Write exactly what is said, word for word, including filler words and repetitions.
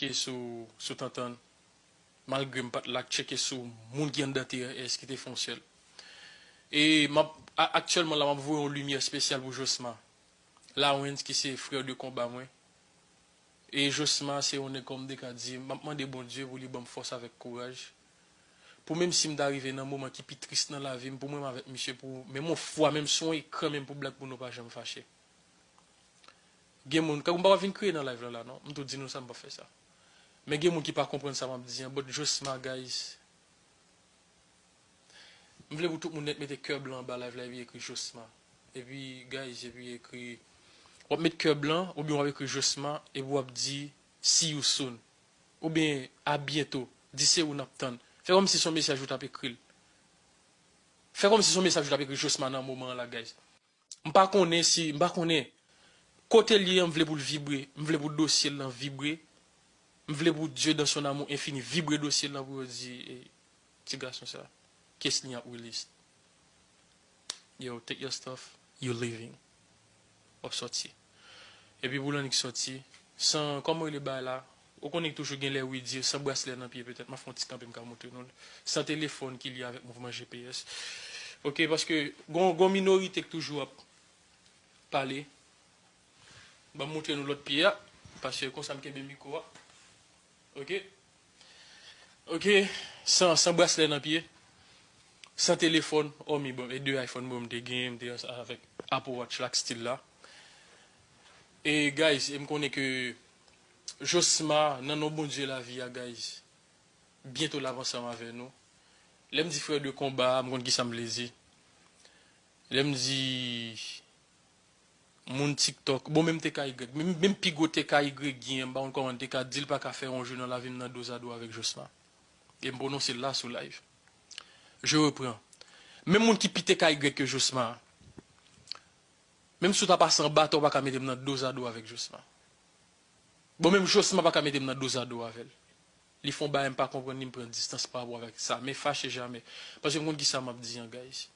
tcheke sou, sou Tantan. Malgre m pa t la, tcheke sou moun ki anndan T R S ki te fè yon sèl. E m ap, a- aktyèlman la, m ap voye yon limyè espesyal pou Josma Lawens ki se frè de konba mwen. E Josma se yon nèg kòm m te ka di, m ap mande Bondye pou li ban m fòs avèk kouraj. Pou menm si m ta rive nan moman ki pi tris nan lavi m, pou mwen m avèk misye, pou menm yon fwa, menm sou yon ekran, menm pou blak pou nou pa janm fache. Gen moun, kòm m pa vin kriye nan live la, la non, m tou di nou sa, m pa fè sa. Men gen moun ki pa konprann sa m ap di an, but Josma, guys, m vle pou tout moun nèt mete kè blan anba live la epi ekri Josma. Epi, guys, epi ekri, w ap met kè blan oubyen w ap ekri Josma epi w ap di see you soon. Oubyen a byento. Di se ou n ap tann. Fè kòmsi se yon mesaj ou t ap ekri l. Fè kòmsi se yon mesaj ou t ap ekri Josma nan moman an la, guys. M pa konnen si, m pa konnen kote l ye an, m vle pou l vibre, m vle pou dosye l lan vibre, m vle pou Dieu dans son amour infini vibre dosye l lan pou yo di, "Ey, ti gason sa, kes li ap release? Yo, take your stuff, you leaving." W ap sòti. Epi pou l annik sòti, san, kòman rele bagay la? Ou konnen toujou gen lè wi di, san braslè nan pye, petèt, m ap fè yon ti kanpe, m ka montre nou l. San telefòn ki lye avèk mouvman G P S. Ok, paske gon, gon minorite k toujou ap pale. Ban m montre nou lòt pye a, paske konsa m kenbe mikwo a. Ok? Ok, san, san braslè nan pye, san telefòn, òmi, bon, e de iPhone mwen m te genyen, m te avèk Apple Watch la k still la. E, guys, e m konnen ke Josma, nan non Bondye lavi a, guys, byento l ap ansanm avè nou. Lè m di frè de konba, m konn kisa m vle di. Lè m di moun TikTok, bon, menm T K Y, menm, menm pi gwo T K Y gen, m pa konn kòman T K di l pa ka fè yon jou nan lavi m nan dozado avèk Josma. E m pwononse l la sou live. Je reprends. Menm moun ki pi T K Y ke Josma, menm si w ta pase anba tè, w pa ka mete m nan dozado avèk Josma. Bon, menm Josma pa ka mete m nan dozado avè l. Li fè yon bagay m pa konprann, li m pran distans pa rapò avèk sa. Men fache jamè. Paske m konn kisa m ap di an, guys.